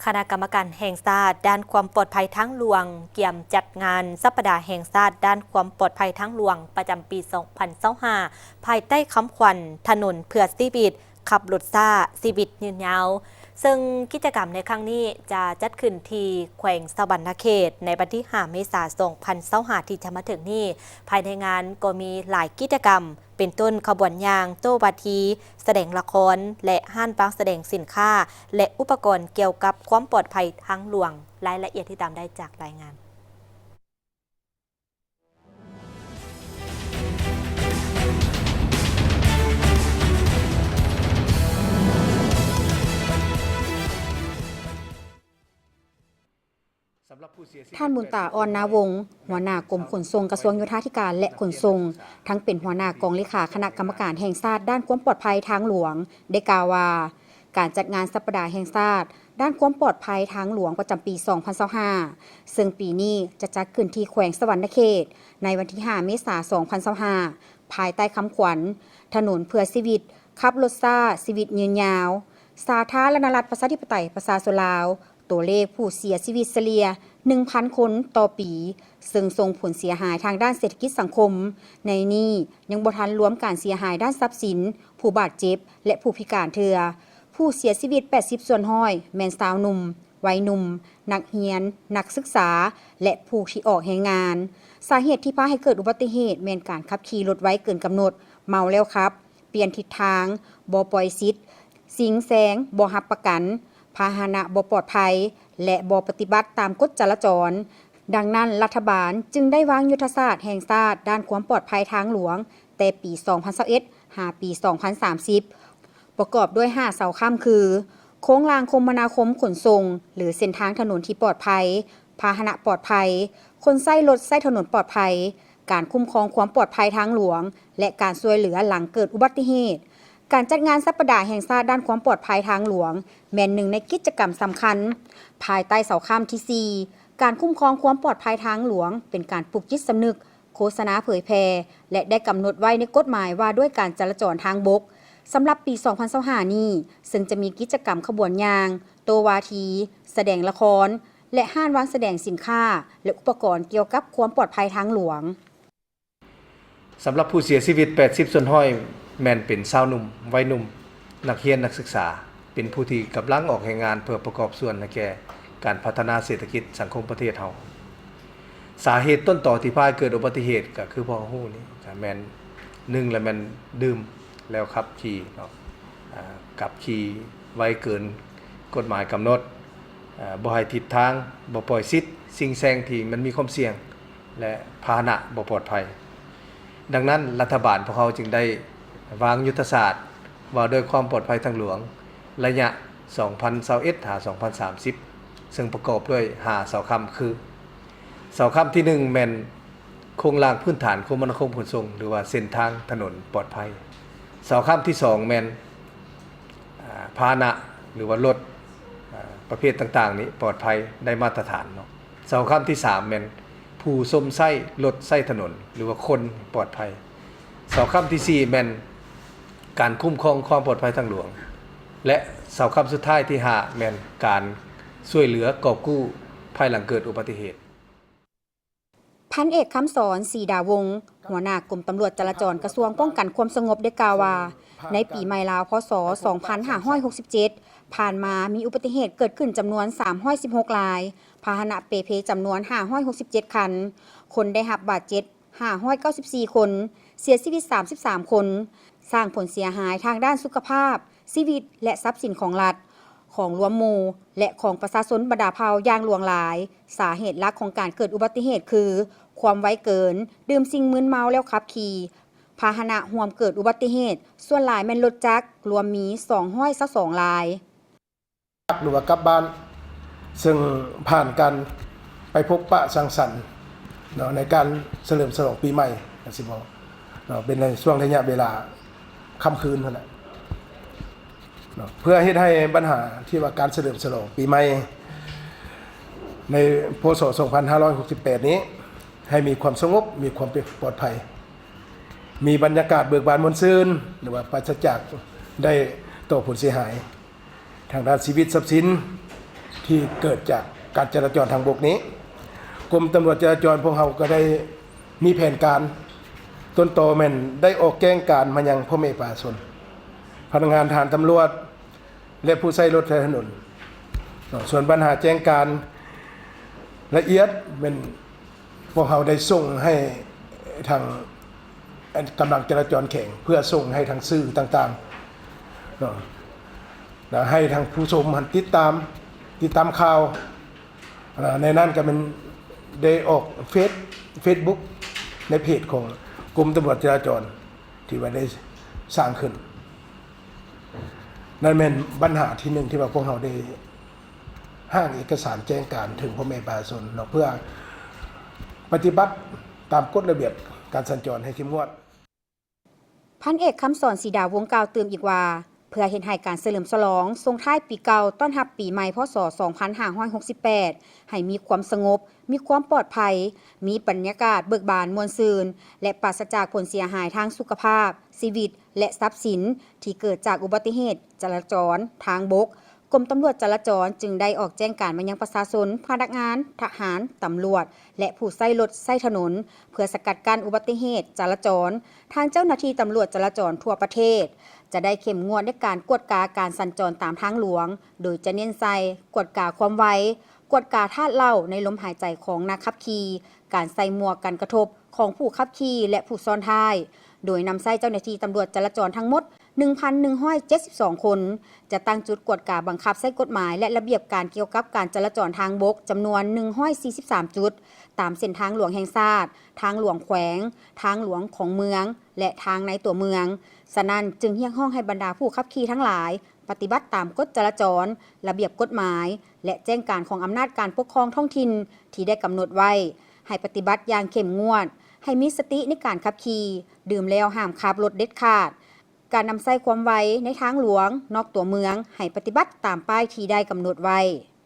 ຄະນະກຳມະການແຫ່ງຊາດດ້ານຄວາມປອດໄພທາງຫຼວງ ກຽມຈັດງານສັບປະດາແຫ່ງຊາດດ້ານຄວາມປອດໄພທາງຫຼວງ ປະຈຳປີສອງພັນຊາວຫ້າ ພາຍໃຕ້ຄຳຂວັນ ຖະໜົນເພື່ອຊີວິດ, ຂັບລົດຊ້າ, ຊີວິດຍືນຍາວ. ເຊິ່ງກິດຈະກຳໃນຄັ້ງນີ້ຈະຈັດຂຶ້ນທີ່ແຂວງສະຫວັນນະເຂດ ໃນວັນທີຫ້າ ເມສາ ສອງພັນຊາວຫ້າ ທີ່ຈະມາເຖິງນີ້. ພາຍໃນງານກໍມີຫຼາຍກິດຈະກຳ ເປັນຕົ້ນຂະບວນຍ່າງໂຕ້ວາທີ, ສະແດງລະຄອນ ແລະ ຮ້ານວາງສະແດງສິນຄ້າ ແລະ ອຸປະກອນກ່ຽວກັບຄວາມປອດໄພທາງຫຼວງ. ລາຍລະອຽດຕິດຕາມໄດ້ຈາກລາຍງານ. ທ່ານ ບຸນຕາ ອ່ອນນາວົງ ຫົວໜ້າກົມຂົນສົ່ງ ກະຊວງໂຍທາທິການ ແລະ ຂົນສົ່ງ, ທັງເປັນຫົວໜ້າກອງເລຂາຄະນະກຳມະການແຫ່ງຊາດດ້ານຄວາມປອດໄພທາງຫຼວງ ໄດ້ກ່າວວ່າ ການຈັດງານສັບປະດາແຫ່ງຊາດດ້ານຄວາມປອດໄພທາງຫຼວງປະຈຳປີສອງພັນຊາວຫ້າ ເຊິ່ງປີນີ້ຈະຈັດຂຶ້ນທີ່ແຂວງສະຫວັນນະເຂດ ໃນວັນທີຫ້າ ເມສາ ສອງພັນຊາວຫ້າ ພາຍໃຕ້ຄຳຂວັນ ຖະໜົນເພື່ອຊີວິດ, ຂັບລົດຊ້າ, ຊີວິດຍືນຍາວ. ສາທາລະນະລັດ ປະຊາທິປະໄຕ ປະຊາຊົນລາວ, ຕົວເລກຜູ້ເສຍຊີວິດສະເລ່ຍໜຶ່ງພັນຄົນຕໍ່ປີ, ເຊິ່ງສົ່ງຜົນເສຍຫາຍທາງດ້ານເສດຖະກິດສັງຄົມ, ໃນນີ້ຍັງບໍ່ທັນລວມການເສຍຫາຍດ້ານຊັບສິນ, ຜູ້ບາດເຈັບ ແລະ ຜູ້ພິການເທື່ອ. ຜູ້ເສຍຊີວິດແປດສິບສ່ວນຮ້ອຍແມ່ນຊາວໜຸ່ມ, ໄວໜຸ່ມ, ນັກຮຽນ, ນັກສຶກສາ ແລະ ຜູ້ທີ່ອອກແຮງງານ. ສາເຫດທີ່ພາໃຫ້ເກີດອຸບັດຕິເຫດແມ່ນການຂັບຂີ່ລົດໄວເກີນກຳນົດ, ເມົາແລ້ວຂັບ, ປ່ຽນທິດທາງ, ບໍ່ປ່ອຍສິດ, ຊິງແຊງ, ບໍ່ຮັບປະກັນ, ພາຫະນະບໍ່ປອດໄພ ແລະ ບໍ່ປະຕິບັດຕາມກົດຈະລາຈອນ. ດັ່ງນັ້ນ, ລັດຖະບານຈຶ່ງໄດ້ວາງຍຸດທະສາດແຫ່ງຊາດດ້ານຄວາມປອດໄພທາງຫຼວງ ແຕ່ປີສອງພັນຊາວເອັດ ຫາປີສອງພັນສາມສິບ ປະກອບດ້ວຍຫ້າເສົາຄ້ຳຄື ໂຄງລ່າງຄົມມະນາຄົມຂົນສົ່ງ ຫຼື ເສັ້ນທາງຖະໜົນທີ່ປອດໄພ, ພາຫະນະປອດໄພ, ຄົນໃຊ້ລົດໃຊ້ຖະໜົນປອດໄພ, ການຄຸ້ມຄອງຄວາມປອດໄພທາງຫຼວງ ແລະ ການຊ່ວຍເຫຼືອຫຼັງເກີດອຸບັດຕິເຫດ. ການຈັດງານສັບປະດາແຫ່ງຊາດດ້ານຄວາມປອດໄພທາງຫຼວງ ແມ່ນໜຶ່ງໃນກິດຈະກຳສຳຄັນ ພາຍໃຕ້ເສົາຄ້ຳທີສີ່ ການຄຸ້ມຄອງຄວາມປອດໄພທາງຫຼວງ ເປັນການປຸກຈິດສຳນຶກ, ໂຄສະນາເຜີຍແຜ່ ແລະ ໄດ້ກຳນົດໄວ້ໃນກົດໝາຍວ່າດ້ວຍການຈະລາຈອນທາງບົກ ສຳລັບປີສອງພັນຊາວຫ້ານີ້, ເຊິ່ງຈະມີກິດຈະກຳຂະບວນຍ່າງ, ໂຕ້ວາທີ, ສະແດງລະຄອນ ແລະ ຮ້ານວາງສະແດງສິນຄ້າ ແລະ ອຸປະກອນກ່ຽວກັບຄວາມປອດໄພທາງຫຼວງ. ສຳລັບຜູ້ເສຍຊີວິດແປດສິບສ່ວນຮ້ອຍແມ່ນເປັນຊາວໜຸ່ມ, ໄວໜຸ່ມ, ນັກຮຽນ, ນັກສຶກສາ, ເປັນຜູ້ທີ່ກຳລັງອອກແຮງງານເພື່ອປະກອບສ່ວນໃຫ້ແກ່ການພັດທະນາເສດຖະກິດສັງຄົມປະເທດເຮົາ. ສາເຫດຕົ້ນຕໍທີ່ພາໃຫ້ເກີດອຸບັດຕິເຫດກໍຄືພວກເຮົາຮູ້ນີ້ ກໍແມ່ນ ໜຶ່ງລະແມ່ນດື່ມແລ້ວຂັບຂີ່ເນາະ, ອາ ຂັບຂີ່ໄວເກີນກົດໝາຍກຳນົດ, ອາ ບໍ່ໃຫ້ທິດທາງ, ບໍ່ປ່ອຍສິດ, ສິ່ງແຊງທີ່ມັນມີຄວາມສ່ຽງ ແລະ ພາຫະນະບໍ່ປອດໄພ. ດັ່ງນັ້ນ, ລັດຖະບານພວກເຮົາຈຶ່ງໄດ້ວາງຍຸດທະສາດວ່າດ້ວຍຄວາມປອດໄພທາງຫຼວງ ໄລຍະສອງພັນຊາວເອັດ ຫາ ສອງພັນສາມສິບ ເຊິ່ງປະກອບດ້ວຍຫ້າເສົາຄ້ຳຄື ເສົາຄ້ຳທີໜຶ່ງແມ່ນໂຄງລ່າງພື້ນຖານຄົມມະນາຄົມຂົນສົ່ງ ຫຼືວ່າເສັ້ນທາງຖະໜົນປອດໄພ, ເສົາຄ້ຳທີສອງແມ່ນ ອາ ພາຫະນະ ຫຼືວ່າລົດ ອາ ປະເພດຕ່າງໆນີ້ປອດໄພໄດ້ມາດຕະຖານເນາະ. ເສົາຄ້ຳທີສາມແມ່ນຜູ້ຊົມໃຊ້ລົດໃຊ້ຖະໜົນ ຫຼືວ່າຄົນປອດໄພ. ເສົາຄ້ຳທີສີ່ແມ່ນການຄຸ້ມຄອງຄວາມປອດໄພທາງຫຼວງ ແລະ ເສົາຄ້ຳສຸດທ້າຍທີຫ້າແມ່ນການຊ່ວຍເຫຼືອກອບກູ້ພາຍຫຼັງເກີດອຸບັດຕິເຫດ. ພັນເອກ ຄຳສອນ ສີດາວົງ ຫົວໜ້າກົມຕຳຫຼວດຈະລາຈອນ ກະຊວງປ້ອງກັນຄວາມສະຫງົບ ໄດ້ກ່າວວ່າ ໃນປີໃໝ່ລາວ ພ.ສ. ສອງພັນຫ້າຮ້ອຍຫົກສິບເຈັດ ຜ່ານມາມີອຸບັດຕິເຫດເກີດຂຶ້ນຈຳນວນສາມຮ້ອຍສິບຫົກລາຍ, ພາຫະນະເປ່ເພຈຳນວນຫ້າຮ້ອຍຫົກສິບເຈັດຄັນ, ຄົນໄດ້ຮັບບາດເຈັບຫ້າຮ້ອຍເກົ້າສິບສີ່ຄົນ, ເສຍຊີວິດສາມສິບສາມຄົນ, ສ້າງຜົນເສຍຫາຍທາງດ້ານສຸຂະພາບ, ຊີວິດ ແລະ ຊັບສິນຂອງລັດ, ຂອງລວມໝູ່ ແລະ ຂອງປະຊາຊົນບັນດາເຜົ່າຢ່າງຫຼວງຫຼາຍ. ສາເຫດຫຼັກຂອງການເກີດອຸບັດຕິເຫດຄື ຄວາມໄວເກີນ, ດື່ມສິ່ງມຶນເມົາແລ້ວຂັບຂີ່. ພາຫະນະຮ່ວມເກີດອຸບັດຕິເຫດ ສ່ວນຫຼາຍແມ່ນລົດຈັກ, ລວມມີສອງຮ້ອຍຊາວສອງລາຍ. ຫຼືວ່າກັບບ້ານ ເຊິ່ງຜ່ານການໄປພົບປະສັງສັນເນາະ ໃນການສະເຫຼີມສະຫຼອງປີໃໝ່ ກະຊິເວົ້າເນາະ ເປັນໃນຊ່ວງໄລຍະເວລາຄ່ຳຄືນຫັ້ນແຫຼະເນາະ ເພື່ອເຮັດໃຫ້ບັນຫາທີ່ວ່າການສະເຫຼີມສະຫຼອງປີໃໝ່ໃນ ພ.ສ. ສອງພັນຫ້າຮ້ອຍຫົກສິບແປດນີ້ ໃຫ້ມີຄວາມສະຫງົບ ມີຄວາມປອດໄພ ມີບັນຍາກາດເບີກບານມ່ວນຊື່ນ ຫຼືວ່າປາສະຈາກໄດ້ຕໍ່ຜົນເສຍຫາຍ ທາງດ້ານຊີວິດຊັບສິນ ທີ່ເກີດຈາກການຈະລາຈອນທາງບົກນີ້, ກົມຕຳຫຼວດຈະລາຈອນພວກເຮົາກໍໄດ້ມີແຜນການ, ຕົ້ນຕໍແມ່ນໄດ້ອອກແຈ້ງການມາຍັງພໍ່ແມ່ປະຊາຊົນ, ພະນັກງານທະຫານຕຳຫຼວດ ແລະ ຜູ້ໃຊ້ລົດໃຊ້ຖະໜົນ. ສ່ວນບັນຫາແຈ້ງການລະອຽດແມ່ນພວກເຮົາໄດ້ສົ່ງໃຫ້ທາງ ອັນ ກຳລັງຈະລາຈອນແຂວງ ເພື່ອສົ່ງໃຫ້ທາງສື່ຕ່າງໆເນາະ ແລະ ໃຫ້ທາງຜູ້ຊົມຫັ້ນຕິດຕາມ ຕິດຕາມຂ່າວ. ໃນນັ້ນກໍແມ່ນໄດ້ອອກເຟສ ເຟສບຸກ ໃນເພຈຂອງກົມຕຳຫຼວດຈະລາຈອນ ທີ່ວ່າໄດ້ສ້າງຂຶ້ນ. ນັ້ນແມ່ນບັນຫາທີໜຶ່ງ ທີ່ວ່າພວກເຮົາໄດ້ຮ່າງເອກະສານແຈ້ງການເຖິງພໍ່ແມ່ປະຊາຊົນເນາະ ເພື່ອປະຕິບັດຕາມກົດລະບຽບການສັນຈອນໃຫ້ເຂັ້ມງວດ. ພັນເອກ ຄຳສອນ ສີດາວົງ ກ່າວຕື່ມອີກວ່າ ເພື່ອເຮັດໃຫ້ການສະເຫຼີມສະຫຼອງສົ່ງທ້າຍປີເກົ່າ ຕ້ອນຮັບປີໃໝ່ ພ.ສ. ສອງພັນຫ້າຮ້ອຍຫົກສິບແປດ ໃຫ້ມີຄວາມສະຫງົບ, ມີຄວາມປອດໄພ, ມີບັນຍາກາດເບີກບານມ່ວນຊື່ນ ແລະ ປາສະຈາກຜົນເສຍຫາຍທາງສຸຂະພາບ, ຊີວິດ ແລະ ຊັບສິນ ທີ່ເກີດຈາກອຸບັດຕິເຫດຈະລາຈອນທາງບົກ, ກົມຕຳຫຼວດຈະລາຈອນຈຶ່ງໄດ້ອອກແຈ້ງການມາຍັງປະຊາຊົນ, ພະນັກງານ, ທະຫານ, ຕຳຫຼວດ ແລະ ຜູ້ໃຊ້ລົດໃຊ້ຖະໜົນ ເພື່ອສະກັດກັ້ນອຸບັດຕິເຫດຈະລາຈອນ. ທາງເຈົ້າໜ້າທີ່ຕຳຫຼວດຈະລາຈອນທົ່ວປະເທດ ຈະໄດ້ເຂັ້ມງວດໃນການກວດກາການສັນຈອນຕາມທາງຫຼວງ, ໂດຍຈະເນັ້ນໃສ່ກວດກາຄວາມໄວ, ກວດກາທາດເຫຼົ້າໃນລົມຫາຍໃຈຂອງນັກຂັບຂີ່, ການໃສ່ໝວກກັນກະທົບຂອງຜູ້ຂັບຂີ່ ແລະ ຜູ້ຊ້ອນທ້າຍ, ໂດຍນຳໃຊ້ເຈົ້າໜ້າທີ່ຕຳຫຼວດຈະລາຈອນທັງໝົດ ໜຶ່ງພັນໜຶ່ງຮ້ອຍເຈັດສິບສອງຄົນ, ຈະຕັ້ງຈຸດກວດກາບັງຄັບໃຊ້ກົດໝາຍ ແລະ ລະບຽບການກ່ຽວກັບການຈະລາຈອນທາງບົກ ຈຳນວນໜຶ່ງຮ້ອຍສີ່ສິບສາມຈຸດ ຕາມເສັ້ນທາງຫຼວງແຫ່ງຊາດ, ທາງຫຼວງແຂວງ, ທາງຫຼວງຂອງເມືອງ ແລະ ທາງໃນຕົວເມືອງ. ສະນັ້ນ, ຈຶ່ງຮຽກຮ້ອງໃຫ້ບັນດາຜູ້ຂັບຂີ່ທັງຫຼາຍ ປະຕິບັດຕາມກົດຈະລາຈອນ, ລະບຽບກົດໝາຍ ແລະ ແຈ້ງການຂອງອຳນາດການປົກຄອງທ້ອງຖິ່ນທີ່ໄດ້ກຳນົດໄວ້ ໃຫ້ປະຕິບັດຢ່າງເຂັ້ມງວດ, ໃຫ້ມີສະຕິໃນການຂັບຂີ່, ດື່ມແລ້ວຫ້າມຂັບລົດເດັດຂາດ. ການນຳໃຊ້ຄວາມໄວໃນທາງຫຼວງ, ນອກຕົວເມືອງ ໃຫ້ປະຕິບັດຕາມປ້າຍທີ່ໄດ້ກຳນົດໄວ້.